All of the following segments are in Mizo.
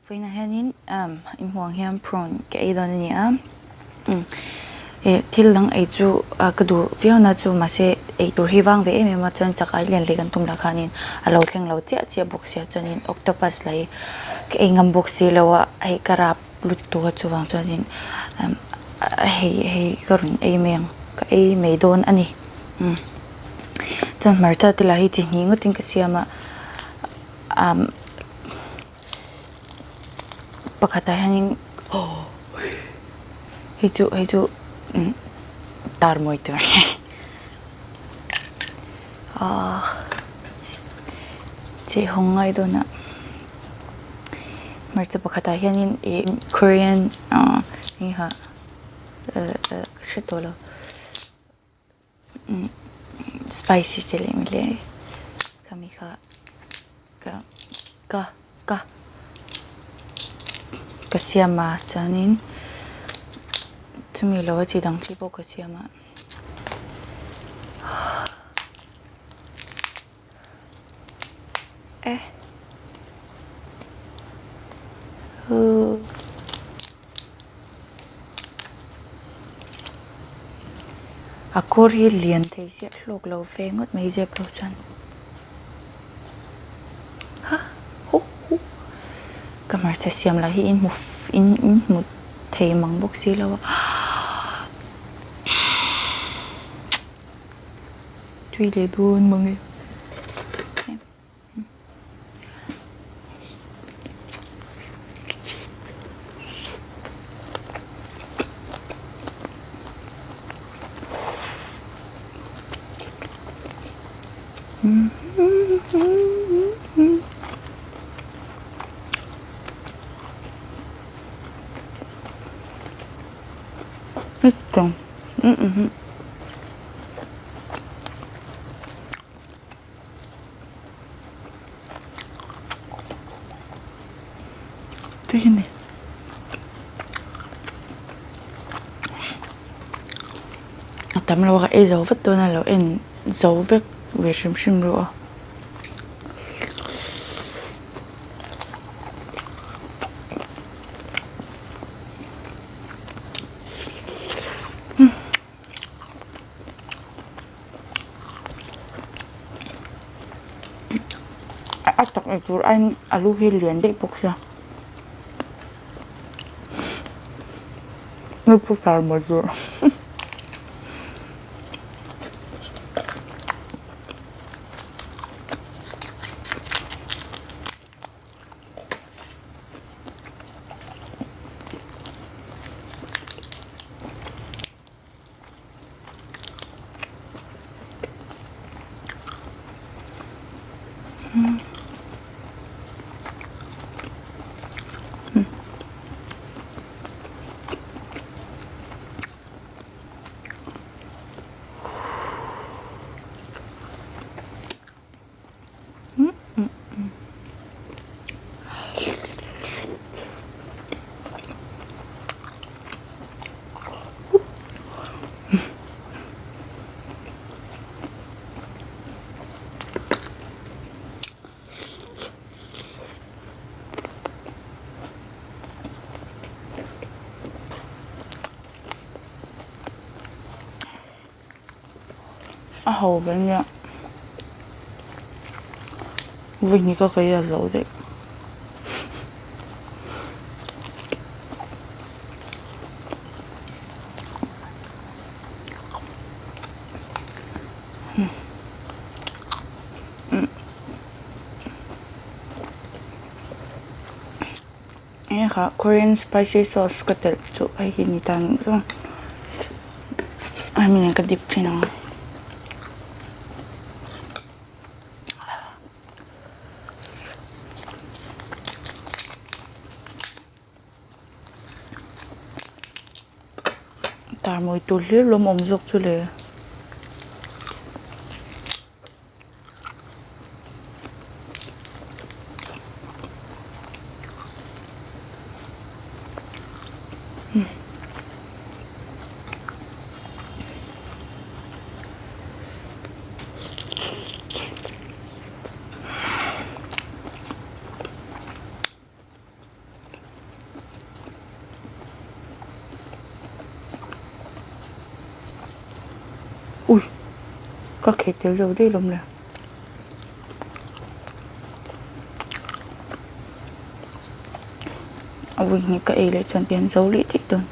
Vawiinah hianin umm inhmuh ang hian prawn ka ei dawn a ni a umm ih thil dang ei chu ah ka duh viau na chu mahse ei tur hi vang ve em em a chuan chak ai lian leh kan tum lah khanin a lo thleng lo chiah chiah bawk sia chuanin octopus lah hi ka ei ngam bawk si lo a hei ka rap lutuk a chuvang chuanin umm hei hei ka rawn ei mai ang ka ei mai dawn a ni umm chuan hmarcha te lah hi chi hnih ngawtin ka siam a umm. Pakhatah hianin aw hei chu hei chu umm tar mawi tur ahh cheh hawng ngai dawn a hmarcha pakhatah hianin ih korean ahh eng kha eh eh ka hre tawh lo. Spicy chi leh mi leh khami kha ka ka ka ka siam a chuanin chumi lo a chi dang chi pawh ka siam a. Eh huh a kawr hi lian thei chiah hlawk lo ve ngawt mai zep lo chuan ha huh huh ka hmarcha siam lah hi in hmu in hmu thei mang bawk si lo a. Tui leh dawn mang e. Tui a ni. A tam lo a ei zo vat dawn a lo en zo vek ve hrim hrim ru a. A tak ei tur aiin alu hi lian daih bawk sia A ho ve nia vawihnih ka kei a zo daih. Eng kha korean spicy sauce ka telh chu hei hi ni ta ang chu hemi nen ka dip thin ang. Tar mawi tur hlir lawm awm zawk chu le. Ka kheh tel zo daih lawm le. A vui hnih ka ei leh chuan tihian zo leh daih dawn.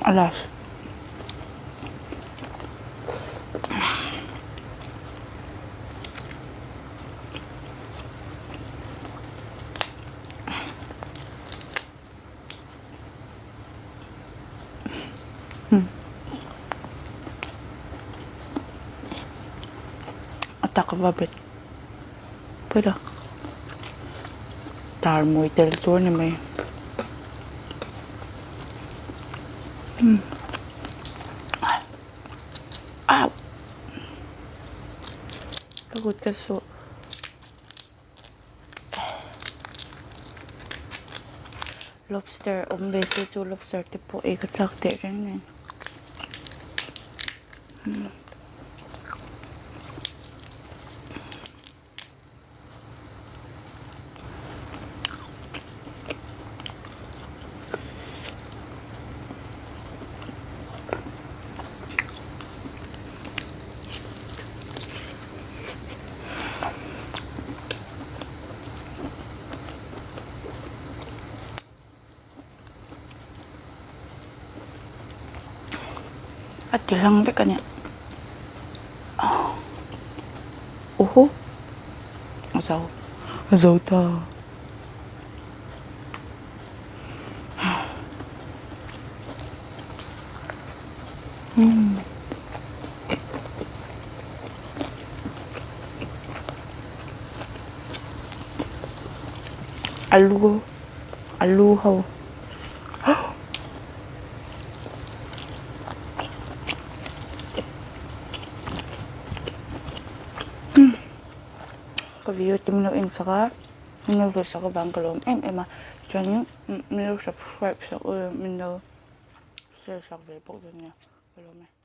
Alas. A tak va bet pawih a tar mawi tel tur a ni mai. Au ka kut ka sawh. Lobster awm ve se chu lobster te pawh ei ka chak teh reng nen. A ti hlang vek a nia uhu a zo a zo ta. Alu alu ho ka video te min lo en sak a min lo hlawh sak avang ka lawm em em a chuanin min lo subscribe sak ula min lo share sak ve bawk dawn nia ka lawm e.